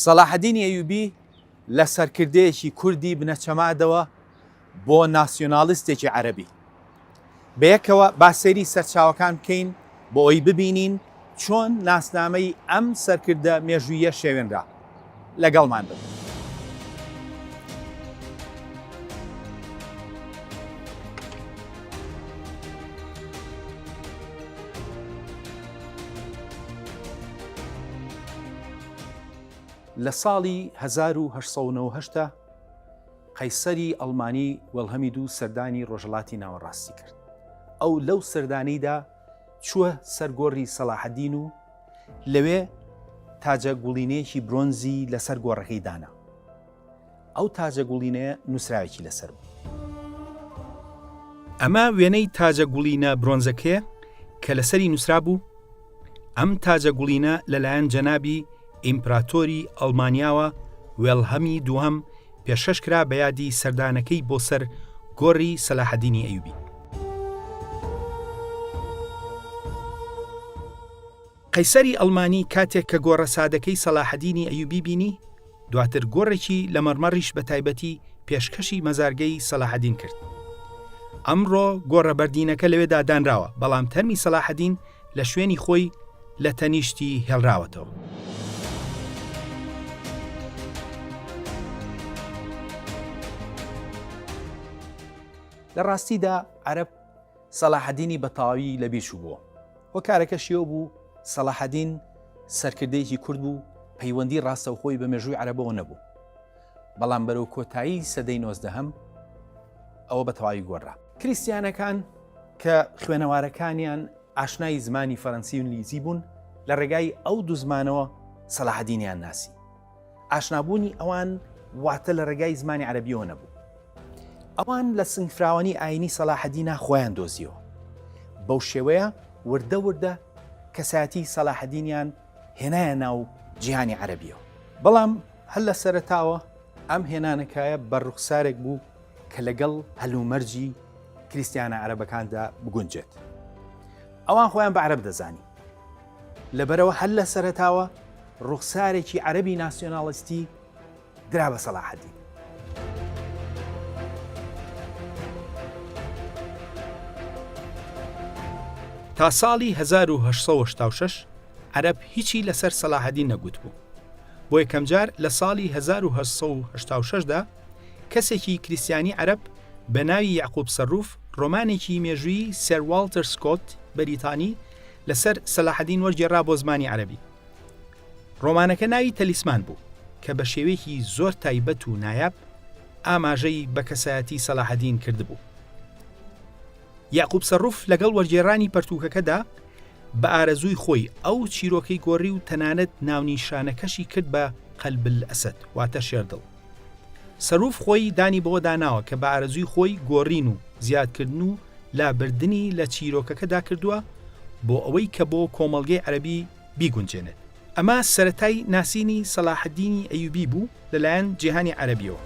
سەلاحەدینی ئەیوبی لە سەرکردەیەکی کوردی بنەچەمادەوە بۆ ناسیۆنالیستێکی عەرەبی. بەیەکەوە با سەیری سەرچاوەکان بکەین بۆ ئەوەی ببینین چۆن ناسنامەی ئەم سەرکردە مێژووییە شێوێنرا. لەگەڵمان بن. لە ساڵی 1898 دا قەیسەری ئەڵمانی وێڵهەمی دوو سەردانی ڕۆژهەڵاتی ناوەڕاستی کرد. ئەو لەو سەردانەیدا چووە سەر گۆڕی سەلاحەدین و لەوێ تاجە گوڵینەیەکی برۆنزی لەسەر گۆڕەکەی دانا. ئەو تاجە گوڵینەیە نووسراوێکی لەسەر بوو. ئەمە وێنەی تاجە گوڵینە برۆنزەکەیە کە لەسەری نووسرابوو، ئەم تاجە گوڵینە لەلایەن جەنابی ئیمپراتۆری ئەڵمانیاوە وێڵهەمی دووهەم پێشکەش کرا بە یادی سەردانەکەی بۆ سەر گۆڕی سەلاحەدینی ئەیوبی. قەیسەری ئەڵمانی کاتێک کە گۆڕە سادەکەی سەلاحەدینی ئەیوبی بینی، دواتر گۆڕێکی لە مەڕمەڕیش بە تایبەتی پێشکەشی مەزارگەی سەلاحەدین کرد. ئەمڕۆ گۆڕە بەردینەکە لەوێدا دانراوە، بەڵام تەرمی سەلاحەدین لە شوێنی خۆی لە تەنیشتی هێڵراوەتەوە. لە ڕاستیدا عەرەب سەلاحەدینی بە تەواوی لەبیر چووبووە. هۆکارەکەشی ئەو بوو سەلاحەدین سەرکردەیەکی کورد بوو پەیوەندی ڕاستەوخۆی بە مێژووی عەرەبەوە نەبوو. بەڵام بەرەو کۆتایی سەدەی نۆزدەهەم ئەوە بە تەواوی گۆڕا. کریستیانەکان کە خوێنەوارەکانیان ئاشنای زمانی فەرەنسی و ئینگلیزی بوون، لە ڕێگای ئەو دوو زمانەوە سەلاحەدینیان ناسی. ئاشنابوونی ئەوان واتە لە ڕێگای زمانی عەرەبیەوە نەبوو. ئەوان لە سنگفراوانی ئایینی سەلاحەدینا خۆیان دۆزیەوە. بەو شێوەیە وردە وردە کەسایەتی سەلاحەدینیان هێنایە ناو جیهانی عەرەبیەوە. بەڵام هەر لە سەرەتاوە ئەم هێنانەکایە بە ڕوخسارێک بوو کە لەگەڵ هەلومەرجی کریستیانە عەرەبەکاندا بگونجێت. ئەوان خۆیان بە عەرەب دەزانی. لەبەرئەوە هەر لە سەرەتاوە ڕوخسارێکی عەرەبی ناسیۆنالیستی درا بە سەلاحەدین. تا ساڵی 1886 عەرەب هیچی لەسەر سەلاحەدین نەگوتبوو. بۆ یەکەمجار لە ساڵی 1886 دا کەسێکی کریستیانی عەرەب بە ناوی یەعقوب سەروف ڕۆمانێکی مێژوویی سێر واڵتەر سکۆت بەریتانی لەسەر سەلاحەدین وەرگێڕا بۆ زمانی عەرەبی. ڕۆمانەکە ناوی تەلیسمان بوو کە بە شێوەیەکی زۆر تایبەت و نایاب ئاماژەی بە کەسایەتی سەلاحەدین کردبوو. یەعقوب سەروف لەگەڵ وەرگێڕانی پەرتووکەکەدا بە ئارەزووی خۆی ئەو چیرۆکەی گۆڕی و تەنانەت ناونیشانەکەشی کرد بە قلب الاسد واتە شێردڵ. سەروف خۆی دانی بەوەدا ناوە کە بە ئارەزووی خۆی گۆڕین و زیادکردن و لابردنی لە چیرۆکەکەدا کردووە بۆ ئەوەی کە بۆ کۆمەڵگەی عەرەبی بیگونجێنێت. ئەمە سەرەتای ناسینی سەلاحەدینی ئەیوبی بوو لەلایەن جیهانی عەرەبیەوە.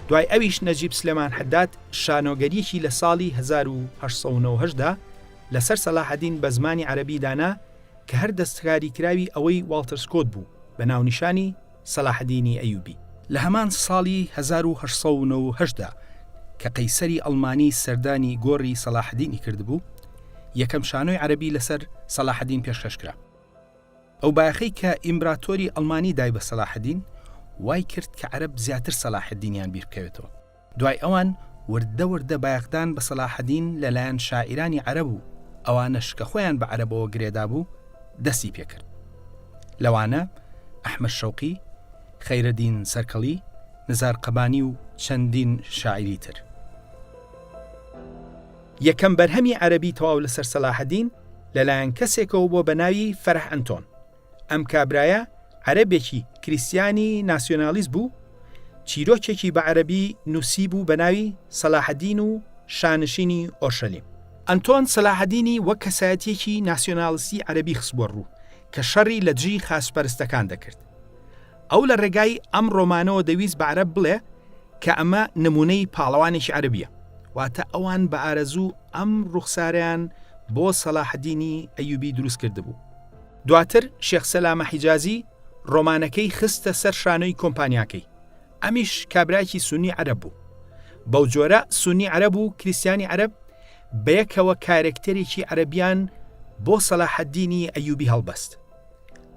دوای ئەویش نەجیب سلێمان حەداد شانۆگەرییەکی لە ساڵی 1898 دا لەسەر سەلاحەدین بە زمانی عەرەبی دانا کە هەر دەستکاریکراوی ئەوەی واڵتەر سکۆت بوو بە ناونیشانی سەلاحەدینی ئەیوبی. لە هەمان ساڵی 1898 دا کە قەیسەری ئەڵمانی سەردانی گۆڕی سەلاحەدینی کردبوو، یەکەم شانۆی عەرەبی لەسەر سەلاحەدین پێشکەش کرا. ئەو بایەخەی کە ئیمبراتۆری ئەڵمانی دای بە سەلاحەدین، وای کرد کە عەرەب زیاتر سەلاحەدینیان بیر بکەوێتەوە. دوای ئەوان وردە وردە بایەخدان بە سەلاحەدین لەلایەن شاعیرانی عەرەب و ئەوانەش کە خۆیان بە عەرەبەوە گرێدابوو دەستی پێکرد. لەوانە ئەحمەد شەوقی، خەیرەدین سەرکەڵی، نزار قەبانی و چەندین شاعیری تر. یەکەم بەرهەمی عەرەبی تەواو لەسەر سەلاحەدین لەلایەن کەسێکەوە بووە بە ناوی فەرەح ئەنتۆن. ئەم کابرایە عەرەبێکی کریستیانی ناسیۆنالیست بوو، چیرۆکێکی بە عەرەبی نووسیبوو بە ناوی سەلاحەدین و شانشینی ئۆرشەلیم. ئەنتۆن سەلاحەدینی وەک کەسایەتییەکی ناسیۆنالیستی عەرەبی خستبووە ڕوو کە شەڕی لە دژی خاچپەرستەکان دەکرد. ئەو لە ڕێگای ئەم ڕۆمانەوە دەویست بە عەرەب بڵێ کە ئەمە نموونەی پاڵەوانێکی عەرەبییە، واتە ئەوان بە ئارەزوو ئەم ڕوخسارەیان بۆ سەلاحەدینی ئەیوبی دروست کردبوو. دواتر شێخ سەلامە حیجازی ڕۆمانەکەی خستە سەر شانۆی کۆمپانیاکەی، ئەمیش کابرایەکی سوننی عەرەب بوو. بەو جۆرە سوننی عەرەب و کریستیانی عەرەب بەیەکەوە کارێکتەرێکی عەرەبیان بۆ سەلاحەدینی ئەیوبی هەڵبەست.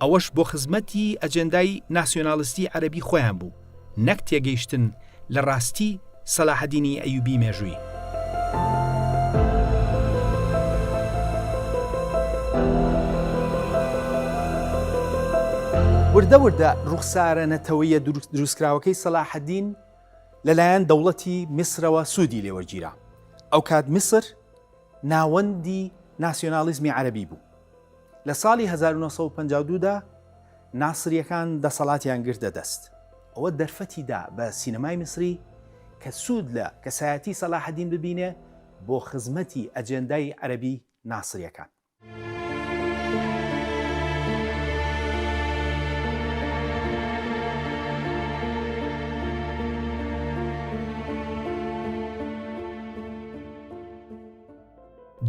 ئەوەش بۆ خزمەتی ئەجێندای ناسیۆنالیستی عەرەبی خۆیان بوو نەک تێگەیشتن لە ڕاستی سەلاحەدینی ئەیوبی مێژووی. وردە وردە ڕوخسارە نەتەوەییە دروستکراوەکەی سەلاحەدین لەلایەن دەوڵەتی میسرەوە سوودی لێوەرگیرا. ئەوکات میسر ناوەندی ناسیۆنالیزمی عەرەبی بوو. لە ساڵی 1952 دا ناسرییەکان دەسەڵاتیان گرتە دەست. ئەوە دەرفەتی دا بە سینەمای میسری کە سوود لە کەسایەتی سەلاحەدین ببینێ بۆ خزمەتی ئەجێندای عەرەبی ناسرییەکان.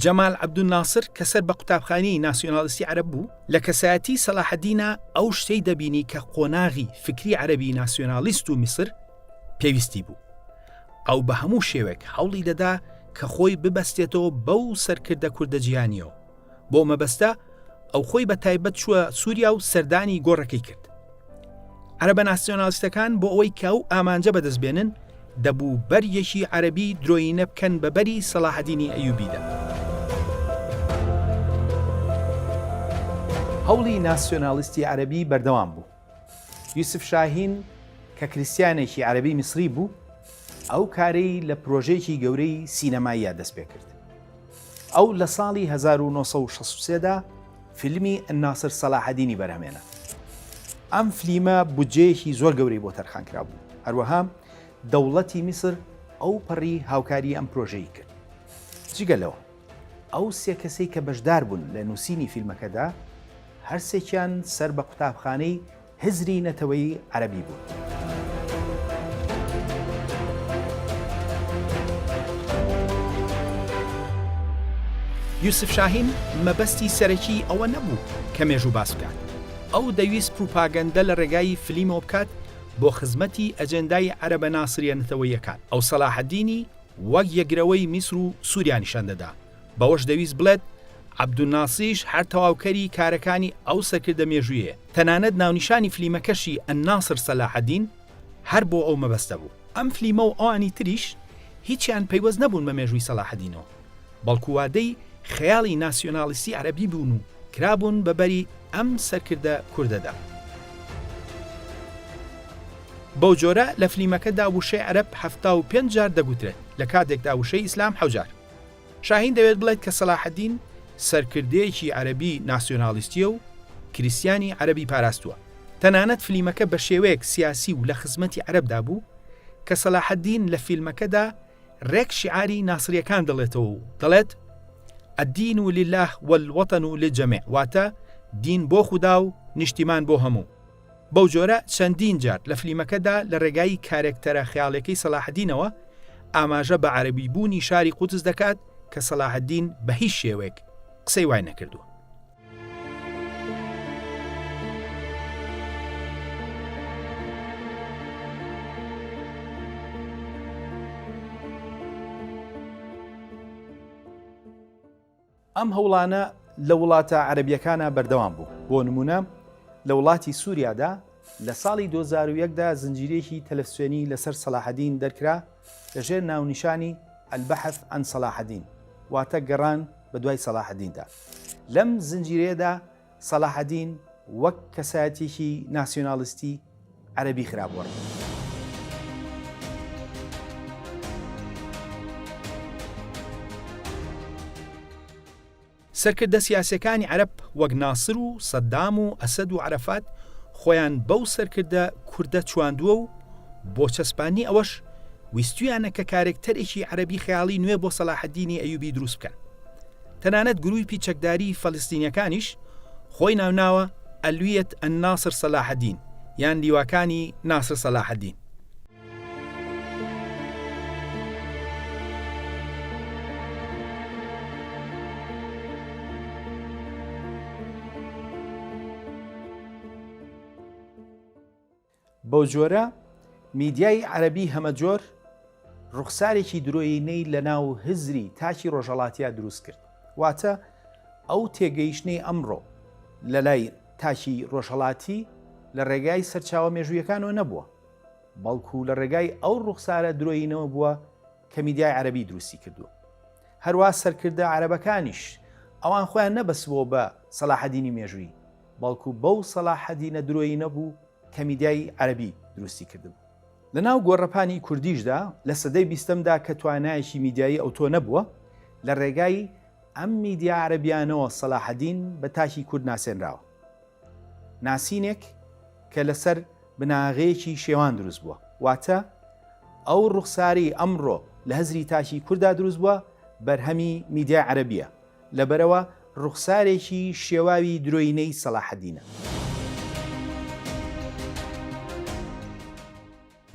جەمال عەبدولناسر کە سەر بە قوتابخانەی ناسیۆنالیستی عەرەب بوو، لە کەسایەتی سەلاحەدینا ئەو شتەی دەبینی کە قۆناغی فکری عەرەبی ناسیۆنالیست و میسر پێویستی بوو. ئەو بە هەموو شێوەیەک هەوڵی دەدا کە خۆی ببەستێتەوە بەو سەرکردە کوردە جیهانییەوە. بۆ مەبەستە ئەو خۆی بە تایبەت چووە سووریا و سەردانی گۆڕەکەی کرد. عەرەبە ناسیۆنالیستەکان بۆ ئەوەی کە ئەو ئامانجە بەدەست بێنن دەبوو بەرگێکی عەرەبی درۆیینە بکەن بە بەری سەلاحەدینی ئەیوبیدا. هەوڵی ناسیۆنالیستی عەرەبی بەردەوام بوو. یوسف شاهین کە کریستیانێکی عەرەبی میسری بوو، ئەو کارەی لە پرۆژەیەکی گەورەی سینەماییا دەست پێکرد. ئەو لە ساڵی 1963 دا فیلمی الناصر سەلاحەدینی بەرهەمێنا. ئەم فلیمە بودجەیەکی زۆر گەورەی بۆ تەرخان کرابوو، هەروەها دەوڵەتی میسر ئەوپەڕی هاوکاری ئەم پرۆژەی کرد. جگە لەوە ئەو سێ کەسەی کە بەشدار بوون لە نووسینی فیلمەکەدا هەرسێکیان سەر بە قوتابخانەی هزری نەتەوەیی عەرەبی بوون. یوسف شاهین مەبەستی سەرەکیی ئەوە نەبوو کە مێژوو باس بکات، ئەو دەیویست پروپاگەندە لە ڕێگای فلیمەوە بکات بۆ خزمەتی ئەجێندای عەرەبە ناسریە نەتەوەییەکان. ئەو سەلاحەدینی وەک یەکگرەوەی میسر و سوریا نیشان دەدا، بەوەش دەویست بڵێت عەبدولناسریش هەر تەواوکەری کارەکانی ئەو سەرکردە مێژوویەیە، تەنانەت ناونیشانی فلیمەکەشی الناصر سەلاحەدین هەر بۆ ئەو مەبەستە بوو. ئەم فلیمە و ئەوانی تریش هیچیان پەیوەست نەبوون بە مێژووی سەلاحەدینەوە، بەڵکو وادەی خەیاڵی ناسیۆنالیستی عەرەبی بوون و کرابوون بە بەری ئەم سەرکردە کوردەدا. بەو جۆرە لە فلیمەکەدا وشەی عەرەب 75 جار دەگوترێت، لە کاتێکدا وشەی ئیسلام حەو جار. شاهین دەوێت بڵێت کە سەلاحەدین سەرکردەیەکی عەرەبی ناسیۆنالیستییە و کریستیانی عەرەبی پاراستووە. تەنانەت فلیمەکە بە شێوەیەک سیاسی و لە خزمەتی عەرەبدا بوو کە سەلاحەدین لە فیلمەکەدا رێک شیعاری ناسرییەکان دەڵێتەوە و دەڵێت، الدین للە والوطن للجمیع واتە دین بۆ خودا و نیشتیمان بۆ هەموو. بەو جۆرە چەندین جار لە فلیمەکەدا لە ڕێگای کارێکتەرە خەیاڵیەکەی سەلاحەدینەوە ئاماژە بە عەرەبی بوونی شاری قودس دەکات کە سەلاحەدین بە هیچ شێوەیەک قسەی وای نەکردووە. ئەم هەوڵانە لە وڵاتە عەرەبییەکانا بەردەوام بوو، بۆ نموونە لە وڵاتی سووریادا لە ساڵی 2001 دا زنجیرەیەکی تەلەفزیۆنی لەسەر سەلاحەدین دەرکرا لەژێر ناونیشانی البحث عن صلاح الدین واتە گەڕان بەدوای سەلاحەدیندا. لەم زنجیرەیەدا سەلاحەدین وەک کەسایەتیەکی ناسیۆنالیستی عەرەبی خرابووە ڕوو. سەرکردە سیاسیەکانی عەرەب وەک ناسر و سەدام و ئەسەد و عەرەفات خۆیان بەو سەرکردە کوردە چواندووە و بۆ چەسپاندنی ئەوەش ویستویانە کە کارێکتەرێکی عەرەبی خەیاڵی نوێ بۆ سەلاحەدینی ئەیوبی دروست بکەن. تەنانەت گرووپی چەکداری فەلستینیەکانیش خۆی ناوناوە ئەلویەت الناصر سەلاحەدین یان لیواکانی ناسر سەلاحەدین. بەو جۆرە میدیای عەرەبی هەمەجۆر ڕوخسارێکی درۆیینەی لەناو هزری تاکی ڕۆژهەڵاتیا دروست کرد. واتە ئەو تێگەیشتنەی ئەمڕۆ لەلای تاکی ڕۆژهەڵاتی لە ڕێگای سەرچاوە مێژوویەکانەوە نەبووە، بەڵکو لە ڕێگای ئەو ڕوخسارە درۆیینەوە بووە کە میدیای عەرەبی دروستی کردووە. هەروا سەرکردە عەرەبەکانیش ئەوان خۆیان نەبەستبووە بە سەلاحەدینی مێژوویی، بەڵکو بەو سەلاحەدینە درۆیینە بوو کە میدیای عەرەبی دروستی کردبوو. لە ناو گۆڕەپانی کوردیشدا لە سەدەی بیستەمدا کە توانایەکی میدیایی ئەوتۆ نەبووە، لە ڕێگای ئەم میدیا عەرەبیانەوە سەلاحەدین بە تاکی کورد ناسێنراوە. ناسینێک کە لەسەر بناغەیەکی شێوان دروست بووە. واتە ئەو ڕوخسارەی ئەمڕۆ لە هزری تاکی کورددا دروست بووە بەرهەمی میدیای عەرەبییە. لەبەرئەوە ڕوخسارێکی شێواوی درۆینەی سەلاحەدینە.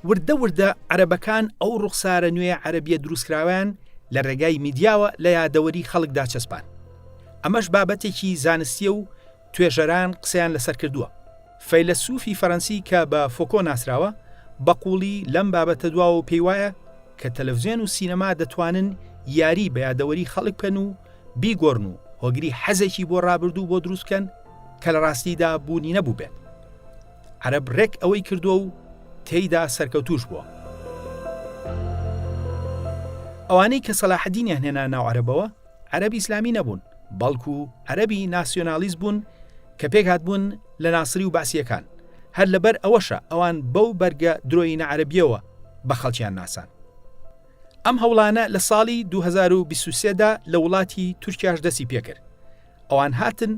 وردە وردە عەرەبەکان ئەو ڕوخسارە نوێیە عەرەبیە دروستکراوەیان لە ڕێگای میدیاوە لە یادەوەری خەڵکدا چەسپاند. ئەمەش بابەتێکی زانستیە و توێژەران قسەیان لەسەر کردووە. فەیلەسوفی فەرەنسی کە بە فۆکۆ ناسراوە، بە قووڵی لەم بابەتە دواوە و پێی وایە کە تەلەفزیۆن و سینەما دەتوانن یاری بە یادەوەری خەڵک بکەن و بیگۆڕن و هۆگری حەزێکی بۆ ڕابردوو بۆ دروست بکەن کە لە ڕاستیدا بوونی نەبووبێت. عەرەب ڕێک ئەوەی کردووە و تێیدا سەرکەوتووش بووە. ئەوانەی کە سەلاحەدینیان هێنا ناو عەرەبەوە، عەرەبی ئیسلامی نەبوون، بەڵکو عەرەبی ناسیۆنالیست بوون کە پێکهاتبوون لە ناسری و بەعسییەکان، هەر لەبەر ئەوەشە ئەوان بەو بەرگە درۆیینە عەرەبییەوە بە خەڵکیان ناساند. ئەم هەوڵانە لە ساڵی 2023 دا لە وڵاتی تورکیاش دەستی پێکرد. ئەوان هاتن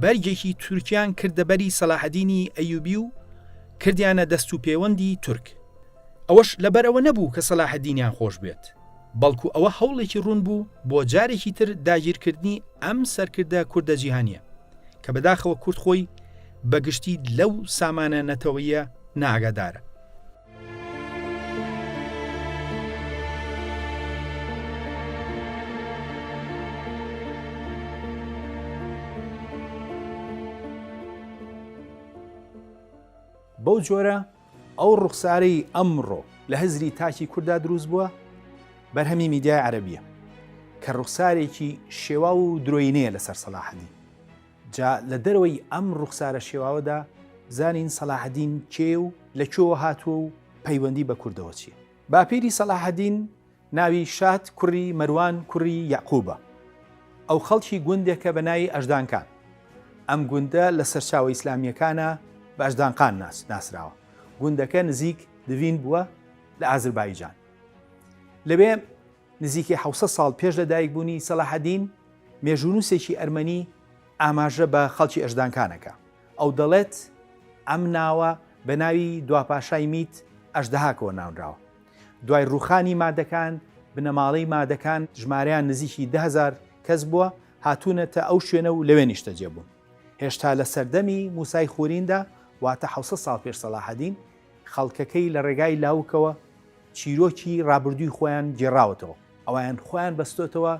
بەرگێکی تورکیان کردە بەری سەلاحەدینی ئەیوبی و کردیانە دەست و پێوەندی تورک. ئەوەش لەبەر ئەوە نەبوو کە سەلاحەدینیان خۆش بوێت، بەڵکو ئەوە هەوڵێکی ڕوون بوو بۆ جارێکی تر داگیرکردنی ئەم سەرکردە کوردە جیهانییە، کە بەداخەوە کورد خۆی بە گشتی لەو سامانە نەتەوەییە نائاگادارە. بەو جۆرە ئەو ڕوخسارەی ئەمڕۆ لە هزری تاکی کورددا دروست بووە بەرهەمی میدیای عەرەبیە کە ڕوخسارێکی شێواو و درۆینەیە لەسەر سەلاحەدین جا لە دەرەوەی ئەم ڕوخسارە شێواوەدا بزانین سەلاحەدین کێ و لە کوێوە هاتووە و پەیوەندی بە کوردەوە چییە باپیری سەلاحەدین ناوی شات کوڕی مەروان کوڕی یەعقوبە. ئەو خەڵکی گوندێکە بە ناوی ئەژدانکان. ئەم گوندە لە سەرچاوە ئیسلامییەکانا بە ئەژدانقان ناسراوە. گوندەکە نزیک دڤین بووە لە ئازربایجان. لەوێ نزیکەی 700 ساڵ پێش لە دایکبوونی سەلاحەدین، مێژوونووسێکی ئەرمەنی ئاماژە بە خەڵکی ئەژدانکان ئەکا. ئەو دەڵێت ئەم ناوە بە ناوی دواپاشای میت ئەژدەهاکەوە ناونراوە. دوای ڕووخانی مادەکان، بنەماڵەی مادەکان ژمارەیان نزیکی 10,000 کەس بووە، هاتوونەتە ئەو شوێنە و لەوێ نیشتەجێ بوون. هێشتا لە سەردەمی موسای خوریندا، واتە 700 ساڵ پێش سەلاحەدین، خەڵکەکەی لە ڕێگای لاوکەوە چیرۆکی ڕابردووی خۆیان گێڕاوەتەوە. ئەوان خۆیان بەستۆتەوە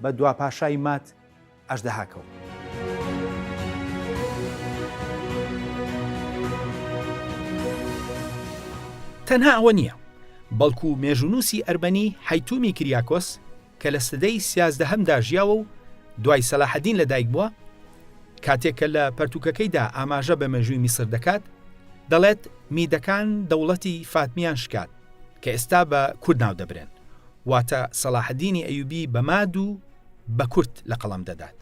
بە دواپاشای ماد ئەژدەهاکەوە. تەنها ئەوە نییە، بەڵکو مێژوونووسی ئەرمەنی حەیتومی کریاکۆس کە لە سەدەی سیازدەهەمدا ژیاوە و دوای سەلاحەدین لەدایک بووە، کاتێک کە لە پەرتووکەکەیدا ئاماژە بە مێژووی میسر دەکات، دەڵێت میدەکان دەوڵەتی فاتمیان شکاند کە ئێستا بە کورد ناودەبرێن، واتە سەلاحەدینی ئەیوبی بە ماد و بە کورت لە قەڵەم دەدات.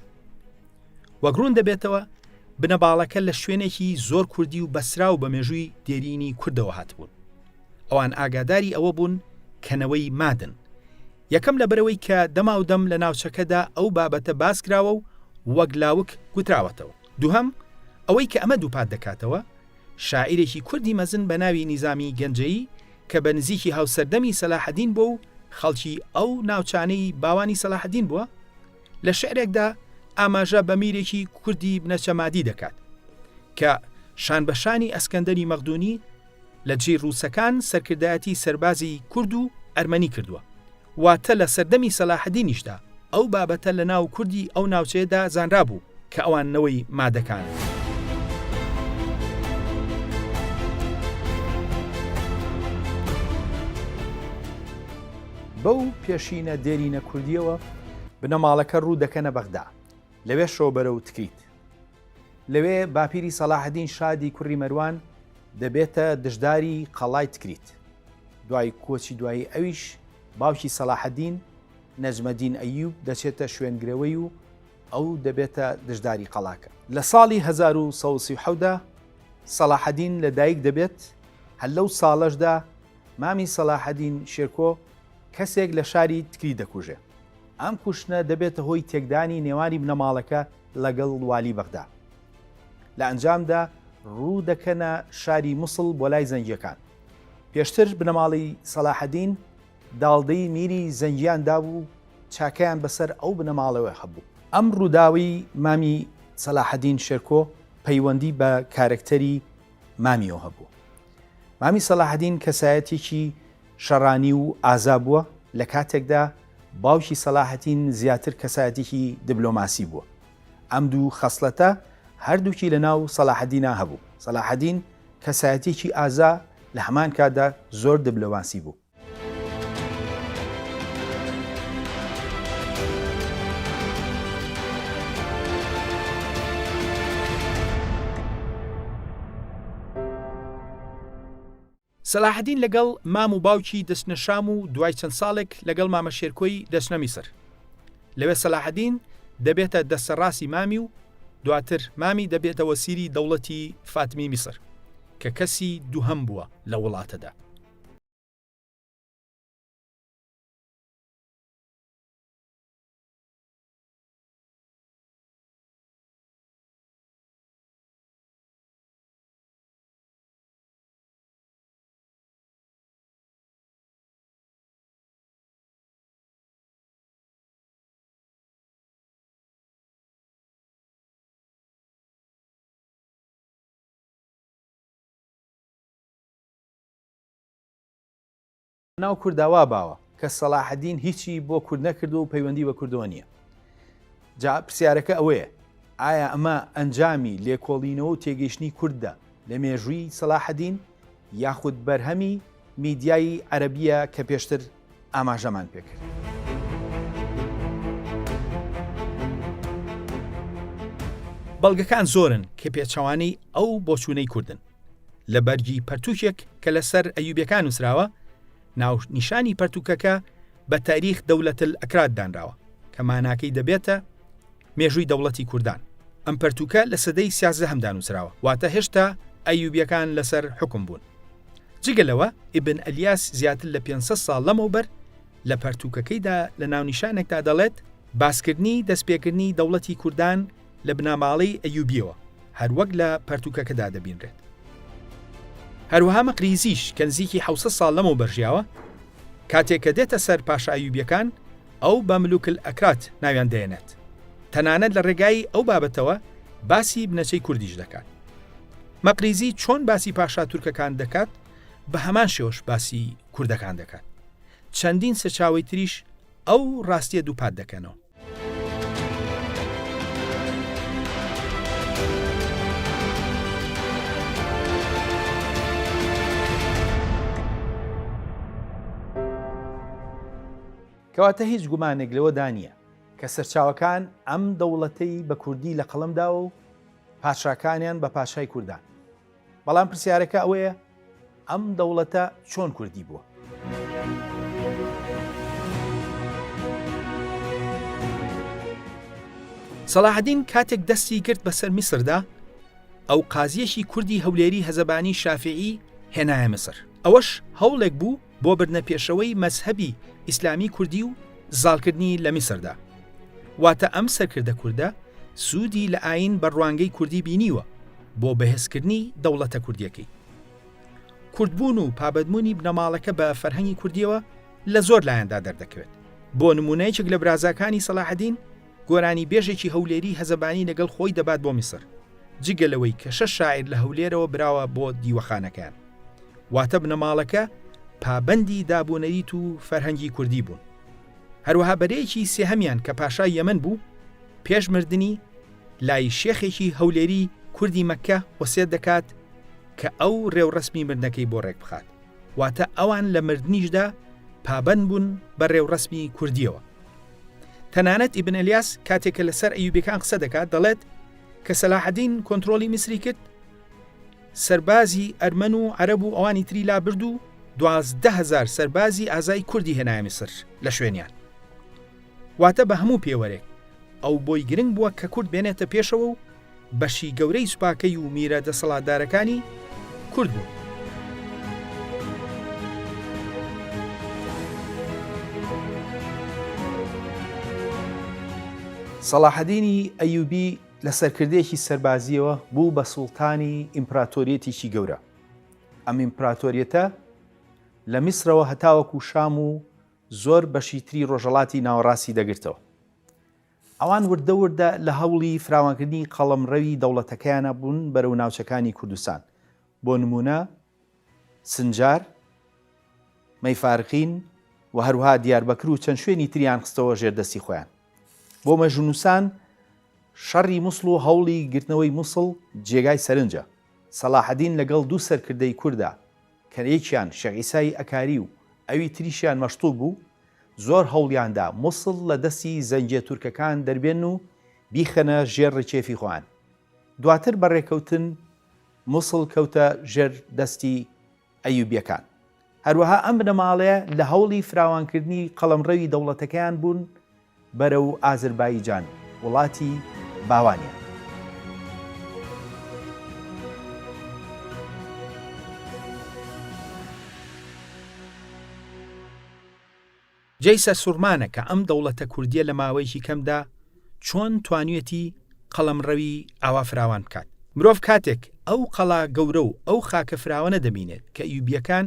وەک ڕوون دەبێتەوە بنەباڵەکە لە شوێنێکی زۆر کوردی و بەسراو بە مێژووی دێرینی کوردەوە هاتبوون. ئەوان ئاگاداری ئەوە بوون کە نەوەی مادن. یەکەم لەبەرئەوەی کە دەماودەم لە ناوچەکەدا ئەو بابەتە باس کراوە و وەک لاوک گوتراوەتەوە. دووهەم، ئەوەی کە ئەمە دووپات دەکاتەوە، شاعیرێکی کوردی مەزن بە ناوی نیزامی گەنجەیی کە بە نزیکی هاوسەردەمی سەلاحەدین بووە و خەڵکی ئەو ناوچانەی باوانی سەلاحەدین بووە، لە شیعرێکدا ئاماژە بە میرێکی کوردی بنەچە مادی دەکات کە شانبەشانی ئەسکەندەری مەقدۆنی لە دژی ڕووسەکان سەرکردایەتی سەربازیی کورد و ئەرمەنی کردووە. واتە لە سەردەمی سەلاحەدینیشدا ئەو بابەتە لە ناو کوردی ئەو ناوچەیەدا زانرابوو کە ئەوان نەوەی مادەکانن. بەو پێشینە دێرینە کوردییەوە بنەماڵەکە ڕوو دەکەنە بەغدا، لەوێشەوە بەرەو تکریت. لەوێ باپیری سەلاحەدین شادی کوڕی مەروان دەبێتە دژداری قەڵای تکریت. دوای کۆچی دوایی ئەویش باوکی سەلاحەدین نەجمەدین ئەیوب دەچێتە شوێنگرەوەی و ئەو دەبێتە دژداری قەڵاکە. لە ساڵی 1137 دا سەلاحەدین لە دایک دەبێت، هەر لەو ساڵەشدا مامی سەلاحەدین شێرکۆ کەسێک لە شاری تکریت دەکوژێ. ئەم کوشتنە دەبێتە هۆی تێکدانی نێوانی بنەماڵەکە لەگەڵ والی بەغدا. لە ئەنجامدا ڕوو دەکەنە شاری موسڵ بۆ لای زەنگییەکان. پێشتر بنەماڵەی سەلاحەدین داڵدەی میری زەنگیان دابوو و چاکەیان بەسەر ئەو بنەماڵەوە هەبوو. ئەم ڕووداوەی مامی سەلاحەدین شێرکۆ پەیوەندی بە کارەکتەری مامیەوە هەبوو. مامی سەلاحەدین کەسایەتێکی شەڕانی و ئازا بووە، لە کاتێکدا باوکی سەلاحەدین زیاتر کەسایەتێکی دبلۆماسی بووە. ئەم دوو خەسڵەتە هەردووکی لە ناو سەلاحەدینا هەبوو. سەلاحەدین کەسایەتێکی ئازا لە هەمان کاتدا زۆر دبلۆماسی بوو. سەلاحەدین لەگەڵ مام و باوکی دەچنە شام و دوای چەند ساڵێک لەگەڵ مامە شێرکۆی دەچنە میسر. لەوێ سەلاحەدین دەبێتە دەستەڕاستی مامی و دواتر مامی دەبێتە وەسیری دەوڵەتی فاتمی میسر کە کەسی دووهەم بووە لە وڵاتەدا. ناو کوردا وا باوە کە سەلاحەدین هیچی بۆ کورد نەکردووە و پەیوەندی بە کوردەوە نییە. جا پرسیارەکە ئەوەیە ئایا ئەمە ئەنجامی لێکۆڵینەوە و تێگەیشتنی کوردە لە مێژووی سەلاحەدین یاخود بەرهەمی میدیای عەرەبییە کە پێشتر ئاماژەمان پێکرد؟ بەڵگەکان زۆرن کە پێچەوانەی ئەو بۆچوونەی کوردن. لە بەرگی پەرتووکێک کە لەسەر ئەیوبیەکان نووسراوە، ناونیشانی پەرتووکەکە بە تاریخ دولت الاکراد دانراوە کە ماناکەی دەبێتە مێژووی دەوڵەتی کوردان. ئەم پەرتووکە لە سەدەی سیازدەهەمدا نووسراوە، واتە هێشتا ئەیوبیەکان لەسەر حوکم بوون. جگە لەوە ئیبن ئەلیاس زیاتر لە 500 ساڵ لەمەوبەر لە پەرتووکەکەیدا لە ناونیشانێکدا دەڵێت، باسکردنی دەستپێکردنی دەوڵەتی کوردان لە بنەماڵەی ئەیوبیەوە، هەر وەک لە پەرتووکەکەدا دەبینرێت. هەروەها مەقریزیش کە نزیکی 700 ساڵ لەمەوبەر ژیاوە، کاتێک کە دێتە سەر پاشا ئەیوبیەکان، ئەو بە ملوک الاکراد ناویان دەێنێت. تەنانەت لە ڕێگای ئەو بابەتەوە باسی بنەچەی کوردیش دەکات. مەقریزی چۆن باسی پاشا تورکەکان دەکات، بە هەمان شێوەش باسی کوردەکان دەکات. چەندین سەرچاوەی تریش ئەو ڕاستیە دووپات دەکەنەوە. کەواتە هیچ گومانێک لەوەدا نییە کە سەرچاوەکان ئەم دەوڵەتەی بە کوردی لە قەڵەم داوە و پادشاکانیان بە پادشای کوردان. بەڵام پرسیارەکە ئەوەیە ئەم دەوڵەتە چۆن کوردی بووە؟ سەلاحەدین کاتێک دەستی گرت بەسەر میسردا ئەو قازیەکی کوردی هەولێری هەزەبانی شافعی هێنایە میسر ئەوەش هەوڵێک بوو بۆ بردنە پێشەوەی مەزهەبی ئیسلامی کوردی و زاڵکردنی لە میسردا. واتە ئەم سەرکردە کوردە سوودی لە ئایین بە ڕوانگەی کوردی بینیوە بۆ بەهێزکردنی دەوڵەتە کوردیەکەی. کوردبوون و پابەندبوونی بنەماڵەکە بە فەرهەنگی کوردیەوە لە زۆر لایەندا دەردەکەوێت. بۆ نموونە یەکێک لە برازاکانی سەلاحەدین گۆرانیبێژێکی هەولێری هەزەبانی لەگەڵ خۆی دەبات بۆ میسر، جگە لەوەی کە شەش شاعیر لە هەولێرەوە براوە بۆ دیوەخانەکەیان. واتە بنەماڵەکە پابەندی دابونەریت و فەرهەنگی کوردی بوون. هەروەها بەرەیەکی سێهەمیان کە پاشای یەمەن بوو، پێش مردنی لای شێخێکی هەولێری کوردی مەککە وەسێت دەکات کە ئەو ڕێوڕەسمی مردنەکەی بۆ ڕێکبخات. واتە ئەوان لە مردنیشدا. پابەند بوون بە ڕێوڕەسمی کوردییەوە. تەنانەت ئیبن ئەلیاس کاتێک کە لەسەر ئەیوبیەکان قسە دەکات دەڵێت کە سەلاحەدین کۆنترۆڵی میسری کرد سەربازی ئەرمەن و عەرەب و ئەوانی تری لابرد و 12هزار سەربازی ئازای کوردی هێنایە میسر لە شوێنیان واتە بە هەموو پێوەرێک ئەو بۆی گرنگ بووە کە کورد بێنێتە پێشەوە و بەشی گەورەی سوپاکەی و میرە دەسەڵاتدارەکانی کورد بوون. سەڵاحەدینی ئەیوبی لە سەرکردەیەکی سەربازییەوە بوو بە سوڵتانی ئیمپراتۆریەتێکی گەورە. ئەم ئیمپراتۆریەتە لە میسرەوە هەتاوەکو شام و زۆر بەشی تری ڕۆژهەڵاتی ناوەڕاستی دەگرتەوە. ئەوان وردە وردە لە هەوڵی فراوانکردنی قەڵەمڕەوی دەوڵەتەکەیانا بوون بەرەو ناوچەکانی کوردستان، بۆ نموونە سنجار، مەیفارقین و هەروها دیاربەکر و چەند شوێنی تریان خستەوە ژێر دەستی خۆیان. بۆ مێژوونووسان شەڕی موسڵ و هەوڵی گرتنەوەی موسڵ جێگای سەرنجە. سەڵاحەدین لەگەڵ دوو سەرکردەی کوردا کە یەکیان شێخ عیسای ئەکاری و ئەوی تریشیان مەشتوب بوو، زۆر هەوڵیان دا موسڵ لە دەستی زەنگیە تورکەکان دەربێنن و بیخەنە ژێر ڕکێفی خۆیان. دواتر بە ڕێکەوتن موسڵ کەوتە ژێر دەستی ئەیوبیەکان. هەروەها ئەم بنەماڵەیە لە هەوڵی فراوانکردنی قەڵەمڕەوی دەوڵەتەکەیان بوون بەرەو ئازربایجان، وڵاتی باوانیان. جێی سەرسوڕمانە کە ئەم دەوڵەتە کوردییە لە ماوەیەکی کەمدا چۆن توانیویەتی قەڵەمڕەوی ئاوا فراوان بکات. مرۆڤ کاتێک ئەو قەڵا گەورە و ئەو خاکە فراوانە دەبینێت کە ئیوبییەکان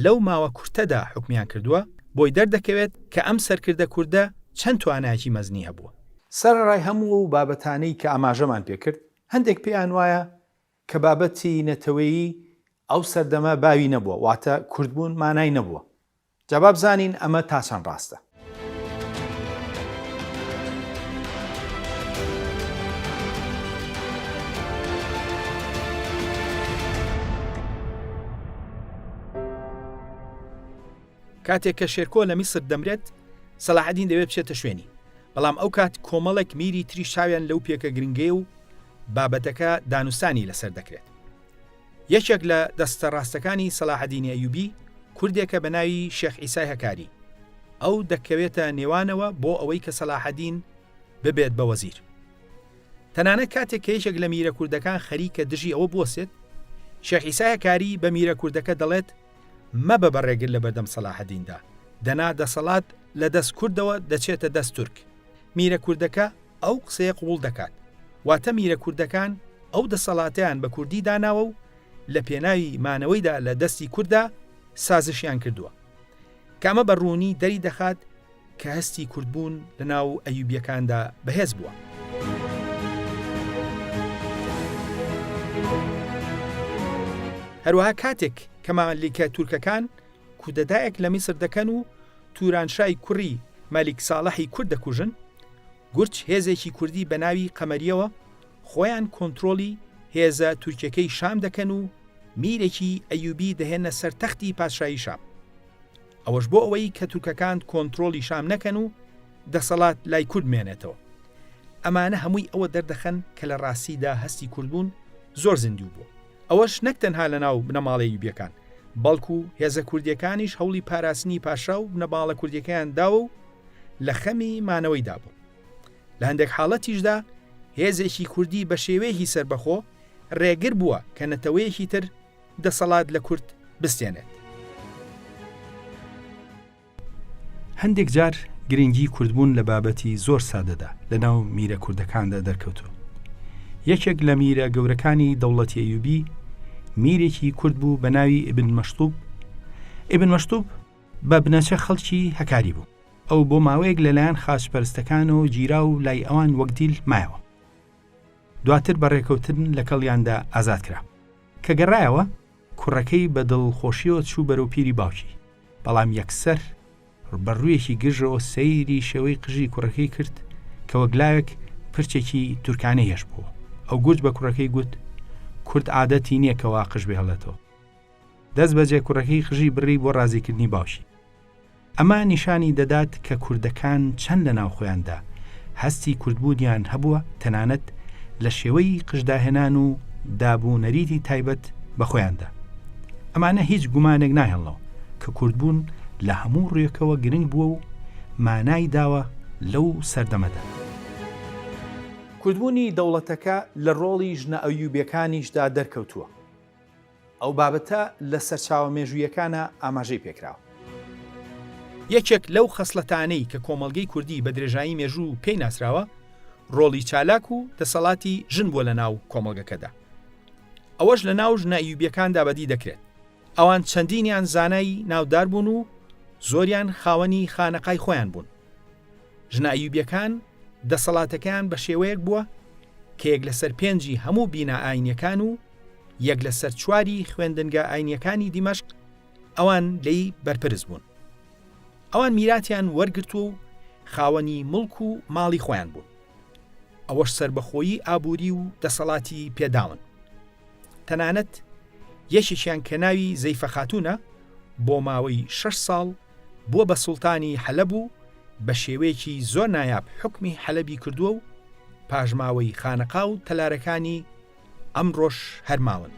لەو ماوە کورتەدا حوکمیان کردووە، بۆی دەردەکەوێت کە ئەم سەرکردە کوردە چەند توانایەکی مەزنی هەبووە. سەرەڕای هەموو ئەو بابەتانەی کە ئاماژەمان پێکرد، هەندێک پێیان وایە کە بابەتی نەتەوەیی ئەو سەردەمە باوی نەبووە، واتە کوردبوون مانای نەبووە. جا با بزانین ئەمە تا چەند ڕاستە. کاتێک کە شێرکۆ لە میسر دەمرێت، سەلاحەدین دەوێت بچێتە شوێنی، بەڵام ئەو کات کۆمەڵێک میری تریش چاویان لەو پێکە گرنگەیە و بابەتەکە دانوستانی لەسەر دەکرێت. یەکێک لە دەستە ڕاستەکانی سەلاحەدینی ئەیوبی کوردێکە بە ناوی شێخ عیسای هەکاری. ئەو دەکەوێتە نێوانەوە بۆ ئەوەی کە سەلاحەدین ببێت بە وەزیر. تەنانەت کاتێک کە یەکێک لە میرە کوردەکان خەریکە دژی ئەوە بوەسێت، شێخ عیسای هەکاری بە میرە کوردەکە دەڵێت مەبە بە ڕێگر لە بەردەم سەلاحەدیندا، دەنا دەسەڵات لە دەست کوردەوە دەچێتە دەست تورک. میرە کوردەکە ئەو قسەیە قبوڵ دەکات. واتە میرە کوردەکان ئەو دەسەڵاتەیان بە کوردی داناوە و لە پێناوی مانەوەیدا لە دەستی کورددا سازشیان کردووە. کە ئەمە بە ڕوونی دەری دەخات کە هەستی کوردبوون لە ناو ئەیوبیەکاندا بەهێز بووە. هەروەها کاتێک کە مامەلیکە تورکەکان کودەتایەک لە میسر دەکەن و تورانشای کوڕی مەلیک ساڵحی کورد دەکوژن، گورچ هێزێکی کوردی بە ناوی قەمەرییەوە خۆیان کۆنترۆڵی هێزە تورکیەکەی شام دەکەن و میرێکی ئەیوبی دەهێننە سەر تەختی پادشایی شام. ئەوەش بۆ ئەوەی کە تورکەکان کۆنترۆڵی شام نەکەن و دەسەڵات لای کورد بمێنێتەوە. ئەمانە هەمووی ئەوە دەردەخەن کە لە ڕاستیدا هەستی کوردبوون زۆر زیندوو بووە. ئەوەش نەک تەنها لە ناو بنەماڵەی ئەیوبیەکان، بەڵکو هێزە کوردیەکانیش هەوڵی پاراستنی پاشا و بنەماڵە کوردیەکەیان داوە و لە خەمی مانەوەیدا بوون. لە هەندێک حاڵەتیشدا هێزێکی کوردی بە شێوەیەکی سەربەخۆ ڕێگر بووە کە نەتەوەیەکی تر دەسەڵات لە کورد بستێنێت. هەندێک جار گرنگی کوردبوون لە بابەتی زۆر سادەدا لە ناو میرە کوردەکاندا دەرکەوتووە. یەکێک لە میرە گەورەکانی دەوڵەتی ئەیوبی میرێکی کورد بوو بە ناوی ئیبن مەشتوب. ئیبن مەشتوب بە بنەچە خەڵکی هەکاری بوو. ئەو بۆ ماوەیەک لەلایەن خاچپەرستەکانەوە گیرا و لای ئەوان وەک دیل مایەوە. دواتر بە ڕێکەوتن لەکەڵیاندا ئازاد کرا. کە گەڕایەوە، کوڕەکەی بە دڵخۆشیەوە چوو بەرەو پیری باوکی، بەڵام یەکسەر بە ڕوویەکی گرژەوە سەیری شێوەی قژی کوڕەکەی کرد کە وەک لاوێک پرچێکی تورکانەی هێشتبووەوە. ئەو گورج بە کوڕەکەی گوت، کورد عادەتی نییە کە وا قژ بهێڵێتەوە. دەست بەجێ کوڕەکەی قژی بڕی بۆ ڕازیکردنی باوکی. ئەمە نیشانی دەدات کە کوردەکان چەند لە ناوخۆیاندا هەستی کوردبوونیان هەبووە تەنانەت لە شێوەی قژداهێنان و داب و نەریتی تایبەت بە خۆیاندا. ئەمانە هیچ گومانێک ناهێڵنەوە کە کوردبوون لە هەموو ڕوویەکەوە گرنگ بووە و مانای داوە لەو سەردەمەدا. کوردبوونی دەوڵەتەکە لە ڕۆڵی ژنە ئەیوبیەکانیشدا دەرکەوتووە. ئەو بابەتە لە سەرچاوە مێژوویەکانا ئاماژەی پێکراوە. یەکێک لەو خەسڵەتانەی کە کۆمەڵگەی کوردی بە درێژایی مێژوو پێی ناسراوە، ڕۆڵی چالاک و دەسەڵاتی ژن بووە لە ناو کۆمەڵگەکەدا. ئەوەش لە ناو ژنە ئەیوبیەکاندا بەدی دەکرێت. ئەوان چەندینیان زانای ناودار بوون و زۆریان خاوەنی خانەقای خۆیان بوون. ژنە ئەیوبیەکان دەسەڵاتەکەیان بە شێوەیەک بووە کە یەک لەسەر پێنجی هەموو بینا ئاینیەکان و یەک لەسەر چواری خوێندنگا ئاینیەکانی دیمەشق ئەوان لێی بەرپرس بوون. ئەوان میراتیان وەرگرتووە و خاوەنی موڵک و ماڵی خۆیان بوون. ئەوەش سەربەخۆیی ئابووری و دەسەڵاتی پێداون. تەنانەت یەکێکیان کە ناوی زەیفە خاتوونە بۆ ماوەی شەش ساڵ بووە بە سوڵتانی حەلەب و بە شێوەیەکی زۆر نایاب حوکمی حەلەبی کردووە و پاشماوەی خانەقا و تەلارەکانی ئەمڕۆش هەر ماون.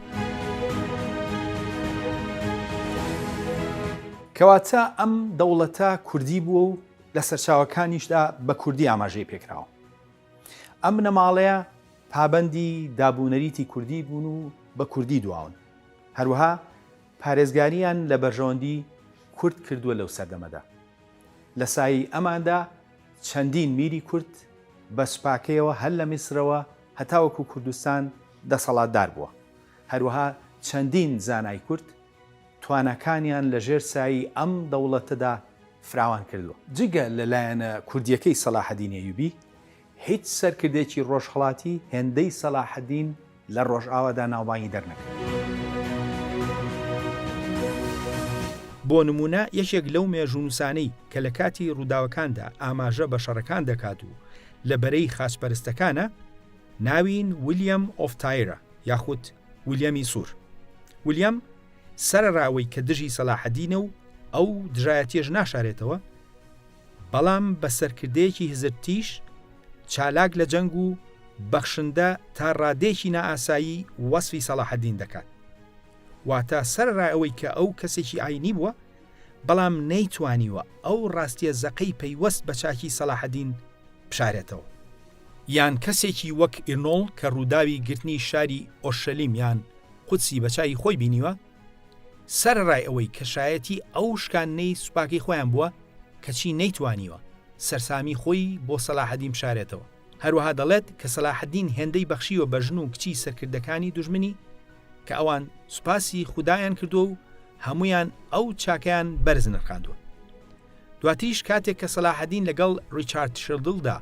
کەواتە ئەم دەوڵەتە کوردی بووە و لە سەرچاوەکانیشدا بە کوردی ئاماژەی پێکراوە. ئەم بنەماڵەیە پابەندی دابونەریتی کوردی بوون و بە کوردی دواون. هەروەها پارێزگارییان لە بەرژەوەندی کورد کردووە لەو سەردەمەدا. لە سایەی ئەماندا چەندین میری کورد بە سوپاکەیەوە هەر لە میسرەوە هەتاوەکو کوردستان دەسەڵاتدار بووە. هەروەها چەندین زانای کورد تواناکانیان لە ژێر سایەی ئەم دەوڵەتەدا فراوان کردووە. جگە لە لایەنە کوردییەکەی سەلاحەدین ئەیوبی، هیچ سەرکردەیەکی ڕۆژهەڵاتی هێندەی سەلاحەدین لە ڕۆژئاوادا ناوبانگی دەرنەکرد. بۆ نموونە یەکێک لەو مێژوونووسانەی کە لە کاتی ڕووداوەکاندا ئاماژە بە شەڕەکان دەکات و لە بەرەی خاچپەرستەکانە، ناوین ویلیەم ئۆف تایرە یاخود ویلیەمی سوور. ویلیەم سەرەڕا ئەوەی کە دژی سەلاحەدینە و ئەو دژایەتیەش ناشارێتەوە، بەڵام بە سەرکردەیەکی هزرتیژ، چالاک لە جەنگ و بەخشندە تا ڕادەیەکی نائاسایی وەسفی سەڵاحەدین دەکات. واتە سەرەڕای ئەوەی کە ئەو کەسێکی ئاینی بووە، بەڵام نەیتوانیوە ئەو ڕاستیە زەقەی پەیوەست بە چاکی سەڵاحەدین بشارێتەوە. یان کەسێکی وەک ئیرنۆڵ کە ڕووداوی گرتنی شاری ئۆرشەلیم یان قودسی بە چاوی خۆی بینیوە، سەرەڕای ئەوەی کە شایەتی ئەو شکاندنەی سوپاکەی خۆیان بووە، کەچی نەیتوانیوە سەرسامی خۆی بۆ سەلاحەدین بشارێتەوە. هەروەها دەڵێت کە سەلاحەدین هێندەی بەخشیوە بە ژن و کچی سەرکردەکانی دوژمنی کە ئەوان سوپاسی خودایان کردووە و هەموویان ئەو چاکەیان بەرز نرخاندووە. دواتریش کاتێک کە سەلاحەدین لەگەڵ ڕیچارد شێڵدڵدا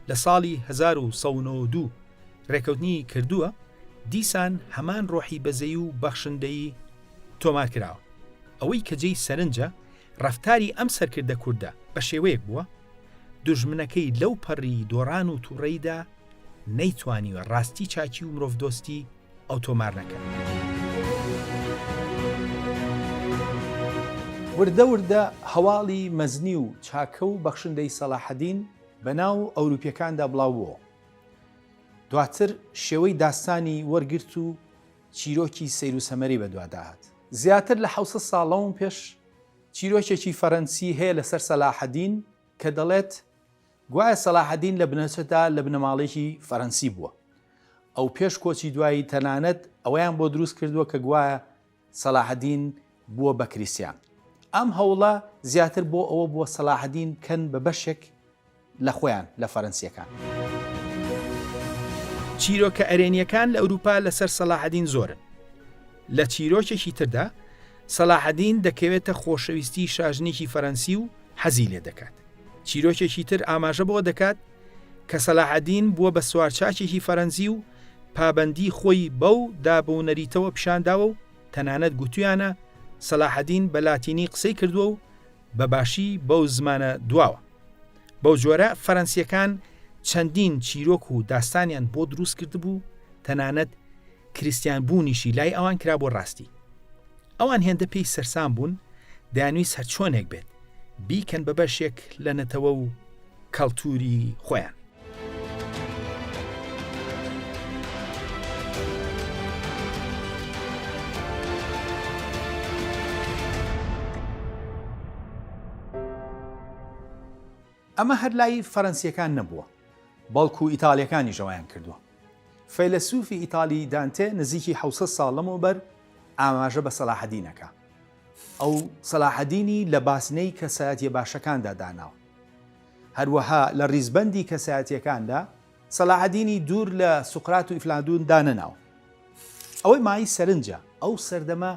لە ساڵی 1192 ڕێکەوتنی کردووە، دیسان هەمان ڕۆحی بەزەیی و بەخشندەیی تۆمار کراوە. ئەوەی کە جێی سەرنجە، ڕەفتاری ئەم سەرکردە کوردە بە شێوەیەک بووە، دوژمنەکەی لەو پەڕی دۆڕان و تووڕەییدا نەیتوانیوە ڕاستی چاکی و مرۆڤدۆستی ئەو تۆمار نەکات. وردە وردە هەواڵی مەزنی و چاکە و بەخشندەی سەلاحەدین بەناو ئەوروپیەکاندا بڵاو بووەوە. دواتر شێوەی داستانی وەرگرت و چیرۆکی سەیر و سەمەرەی بەدوادا هات. زیاتر لە 700 ساڵ لەوەم پێش چیرۆکێکی فەرەنسی هەیە لەسەر سەلاحەدین کە دەڵێت گوایە سەلاحەدین لە بنەچەدا لە بنەماڵەیەکی فەرەنسی بووە. ئەو پێش کۆچی دوایی تەنانەت ئەوەیان بۆ دروست کردووە کە گوایە سەلاحەدین بووە بە کریستیان. ئەم هەوڵە زیاتر بۆ ئەوە بووە سەلاحەدین بکەن بە بەشێک لە خۆیان، لە فەرەنسییەکان. چیرۆکە ئەرێنییەکان لە ئەوروپا لەسەر سەلاحەدین زۆرن. لە چیرۆکێکی تردا سەلاحەدین دەکەوێتە خۆشەویستی شاژنێکی فەرەنسی و حەزی لێ دەکات. چیرۆکێکی تر ئاماژە بەوە دەکات کە سەلاحەدین بووە بە سوارچاکێکی فەرەنسی و پابەندی خۆی بەو داب و نەریتەوە پیشان داوە و تەنانەت گوتویانە سەلاحەدین بە لاتینی قسەی کردووە و بە باشی بەو زمانە دواوە. بەو جۆرە فەرەنسییەکان چەندین چیرۆک و داستانیان بۆ دروست کردبوو، تەنانەت کریستیان بوونیشی لای ئەوان کرابووە ڕاستی. ئەوان هێندە پێی سەرسام بوون، دەیانویست هەرچۆنێک بێت. بیکەن بە بەشێک لە نەتەوە و کەڵتوری خۆیان. ئەمە هەر لای فەرەنسییەکان نەبووە، بەڵکو ئیتاڵییەکانیش ئەوەیان کردووە. فەیلەسوفی ئیتاڵی دانتێ نزیکی 700 ساڵ لەمەوبەر ئاماژە بە سەلاحەدین ئەکا. ئەو سەلاحەدینی لە بازنەی کەسایەتیە باشەکاندا داناوە. هەروەها لە ڕیزبەندی کەسایەتیەکاندا سەلاحەدینی دوور لە سوقرات و ئیفلادون دانەناوە. ئەوەی مایەی سەرنجە ئەو سەردەمە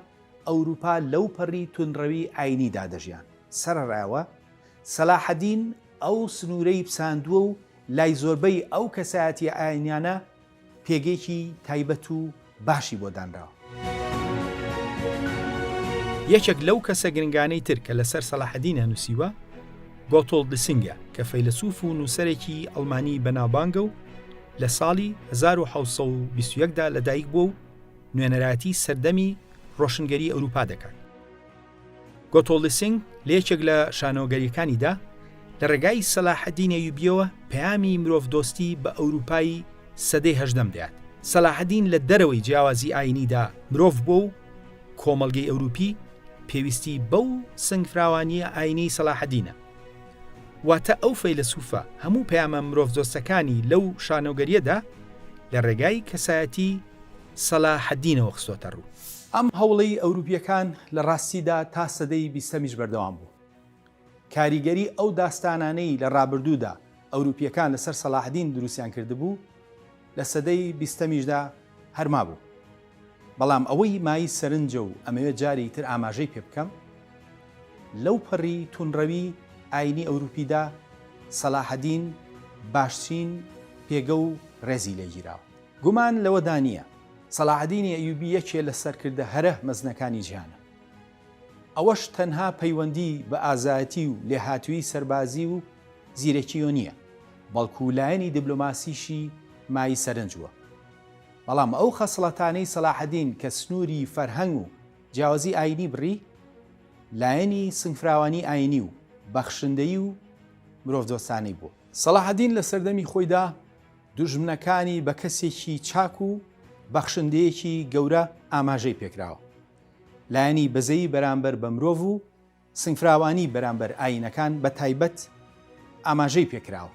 ئەوروپا لەو پەڕی توندڕەوی ئاینیدا دەژیان. سەرەڕای ئەوە سەلاحەدین ئەو سنوورەی پساندووە و لای زۆربەی ئەو کەسایەتیە ئاینیانە پێگەیەکی تایبەت و باشی بۆ دانراوە. یەکێک لەو کەسە گرنگانەی تر کە لەسەر سەلاحەدینە نووسیوە گۆتۆڵد لیسینگە کە فەیلەسوف و نووسەرێکی ئەڵمانی بەناوبانگە و لە ساڵی 1920 دا لەدایک بووە و نوێنەرایەتی سەردەمی ڕۆشنگەری ئەوروپا دەکات. گۆتۆڵد لیسینگ لە یەکێک لە شانۆگەرییەکانیدا لە ڕێگای سەلاحەدین ئەیوبییەوە پەیامی مرۆڤدۆستی بە ئەوروپای سەدەی هەژدەم دەیات. سەلاحەدین لە دەرەوەی جیاوازی ئایینیدا مرۆڤ بووە و کۆمەڵگەی ئەوروپی پێویستی بەو سنگفراوانییە ئایینیەی سەلاحەدینە. واتە ئەو فەیلەسوفە هەموو پەیامە مرۆڤدۆستەکانی لەو شانۆگەرییەدا لە ڕێگای کەسایەتی سەلاحەدینەوە خستۆتە ڕوو. ئەم هەوڵەی ئەوروپییەکان لە ڕاستیدا تا سەدەی بیستەمیش بەردەوام بوو. کاریگەری ئەو داستانانەی لە ڕابردوودا ئەوروپییەکان لەسەر سەلاحەدین دروستیان کردبوو، لە سەدەی بیستەمیشدا هەر مابوو. بەڵام ئەوەی مایەی سەرنجە و ئەمەوێت جارێکی تر ئاماژەی پێ بکەم، لەو پەڕی توندڕەوی ئایینی ئەوروپیدا سەلاحەدین باشترین پێگە و ڕێزی لێ گیراوە. گومان لەوەدا نییە سەلاحەدینی ئەیوبی یەکێ لە سەرکردە هەرە مەزنەکانی جیهانە. ئەوەش تەنها پەیوەندی بە ئازایەتی و لێهاتوویی سەربازی و زیرەکییەوە نییە، بەڵکو لایەنی دبلۆماسیشی مایەی سەرنج بووە. بەڵام ئەو خەسڵەتانەی سەلاحەدین کە سنووری فەرهەنگ و جیاوازی ئایینی بڕی، لایەنی سنگفراوانی ئایینی و بەخشندەیی و مرۆڤدۆستانەی بووە. سەلاحەدین لە سەردەمی خۆیدا دوژمنەکانی بە کەسێکی چاک و بەخشندەیەکی گەورە ئاماژەی پێکراوە. لایەنی بەزەیی بەرامبەر بە مرۆڤ و سنگفراوانی بەرامبەر ئایینەکان بە تایبەت ئاماژەی پێکراوە.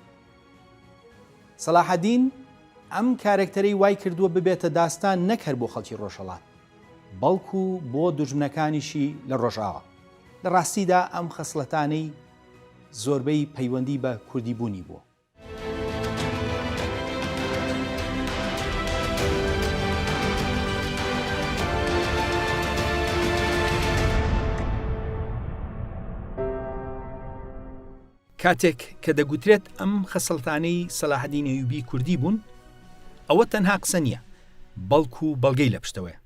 سەلاحەدین ئەم کارەکتەرەی وای کردووە ببێتە داستان نەک هەر بۆ خەڵکی ڕۆژهەڵات، بەڵکو بۆ دوژمنەکانیشی لە ڕۆژئاوا. لە ڕاستیدا ئەم خەسڵەتانەی زۆربەی پەیوەندی بە کوردیبوونی بووە. کاتێک کە دەگوترێت ئەم خەسڵتانەی سەلاحەدین ئەیوبی کوردی بوون، ئەوە تەنها قسە نییە، بەڵکو بەڵگەی لە پشتەوەیە.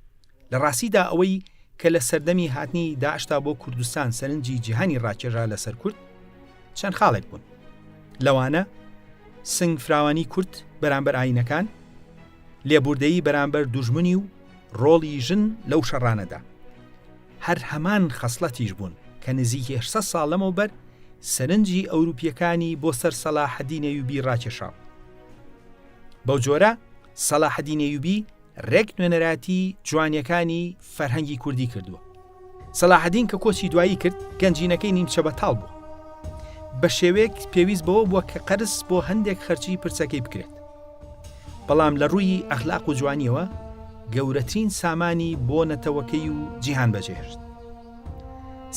لە ڕاستیدا ئەوەی کە لە سەردەمی هاتنی داعشدا بۆ کوردستان سەرنجی جیهانی ڕاکێشا لەسەر کورد، چەند خاڵێک بوون. لەوانە سنگ فراوانی کورد بەرامبەر ئاینەکان، لێبوردەیی بەرامبەر دوژمنی و ڕۆڵی ژن لەو شەڕانەدا. هەر هەمان خەسڵەتیش بوون کە نزیکی 800 ساڵ لەمەوبەر سەرنجی ئەوروپییەکانی بۆ سەر سەلاحەدین ئەیوبی ڕاکێشا. بەو جۆرە سەلاحەدین ئەیوبی رێک نوێنەرایەتی جوانیەکانی فەرهەنگی کوردی کردووە. سەلاحەدین کە کۆچی دوایی کرد گەنجینەکەی نیمچە بەتاڵ بووە. بە شێوەیەک پێویست بەوە بووە کە قەرز بۆ هەندێک خەرجی پرسەکەی بکرێت. بەڵام لە ڕووی ئەخلاق و جوانیەوە گەورەترین سامانی بۆ نەتەوەکەی و جیهان بەجێهێشت.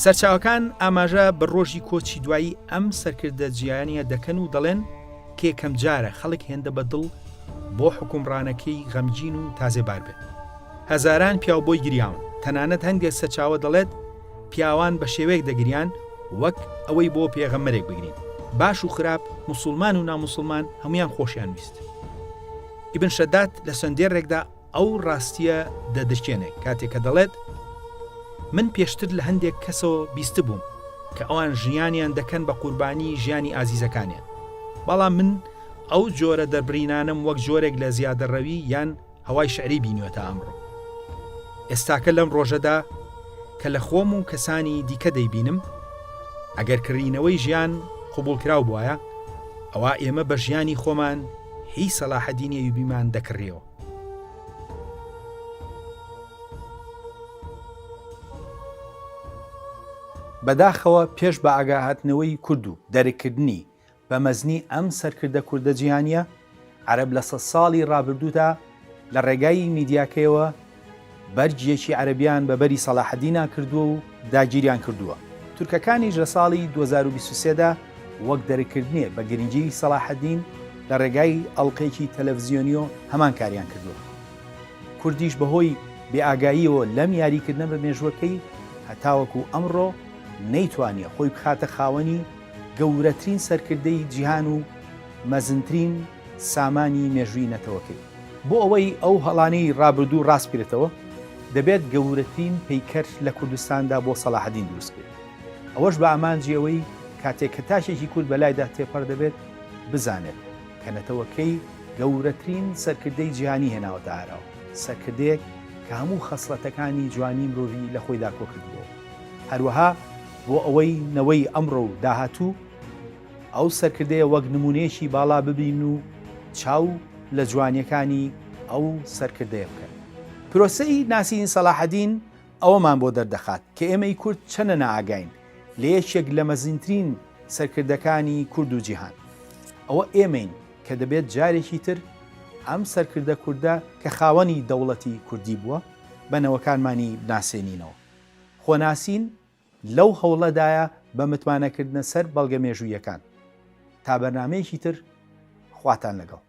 سەرچاوەکان ئاماژە بە ڕۆژی کۆچی دوایی ئەم سەرکردە جیهانیە دەکەن و دەڵێن کە یەکەم جارە خەڵک هێندە بە دڵ بۆ حوکمڕانەکەی غەمگین و تازێبار بێت. هەزاران پیاو بۆی گریاون، تەنانەت هەندێک سەرچاوە دەڵێت پیاوان بە شێوەیەک دەگریان وەک ئەوەی بۆ پێغەمبەرێک بگرین. باش و خراپ، موسوڵمان و ناموسوڵمان هەموویان خۆشیان ویست. ئیبن شەداد لە چەند دێڕێکدا ئەو ڕاستییە دەدرکێنێ کاتێ کە دەڵێت، من پێشتر لە هەندێک کەسەوە بیستبووم کە ئەوان ژیانیان دەکەن بە قوربانی ژیانی ئازیزەکانیان، بەڵام من ئەو جۆرە دەربڕینانەم وەک جۆرێک لە زیادەڕەوی یان هەوای شیعری بینیوە تا ئەمڕۆ. ئێستاکە لەم ڕۆژەدا کە لە خۆم و کەسانی دیکە دەیبینم، ئەگەر کڕینەوەی ژیان قبوڵکراو بوایە، ئەوا ئێمە بە ژیانی خۆمان هی سەلاحەدینی ئەیوبیمان دەکڕیەوە. بەداخەوە پێش بەئاگاهاتنەوەی کورد و دەرککردنی بە مەزنی ئەم سەرکردە کوردە جیهانییە، عەرەب لە سەدساڵی ڕابردوودا لە ڕێگای میدیاکەیەوە بەرگیەکی عەرەبیان بە بەری سەڵاحەدینا کردووە و داگیریان کردووە. تورکەکانیش لە ساڵی 2023 دا وەک دەرککردنێ بە گرنگیی سەڵاحەدین لە ڕێگای ئەڵقەیەکی تەلەفزیۆنیۆ هەمان کاریان کردووە. کوردیش بەهۆی بێئاگاییەوە لەم یاریکردنە بە مێژووەکەی هەتاوەکو ئەمڕۆ نەیتوانیە خۆی بخاتە خاوەنی گەورەترین سەرکردەی جیهان و مەزنترین سامانی مێژووی نەتەوەکەی. بۆ ئەوەی ئەو هەڵانەی ڕابردوو ڕاست بکرێتەوە، دەبێت گەورەترین پەیکەر لە کوردستاندا بۆ سەڵاحەدین دروست بکرێت. ئەوەش بە ئامانجی ئەوەی کاتێک کە تاکێکی کورد بە لایدا تێپەڕ دەبێت، بزانێت کە نەتەوەکەی گەورەترین سەرکردەی جیهانی هێناوەتە ئاراوە، سەرکردەیەک کە هەموو خەسڵەتەکانی جوانی مرۆڤی لە خۆیدا کۆکردبووەوە. هەروەها بۆ ئەوەی نەوەی ئەمڕۆ و داهاتوو ئەو سەرکردەیە وەک نموونەیەکی باڵا ببینن و چاو لە جوانییەکانی ئەو سەرکردەیە بکەن. پرۆسەی ناسینی سەڵاحەدین ئەوەمان بۆ دەردەخات کە ئێمەی کورد چەنە نائاگاین لە یەکێک لە مەزنترین سەرکردەکانی کورد و جیهان. ئەوە ئێمەین کە دەبێت جارێکی تر ئەم سەرکردە کوردە کە خاوەنی دەوڵەتی کوردی بووە بە نەوەکانمانی بناسێنینەوە. خۆناسین لەو هەوڵەدایە بە متمانەکردنە سەر بەڵگە مێژوویەکان. تا بەرنامەیەکی تر خواتان لەگەڵ.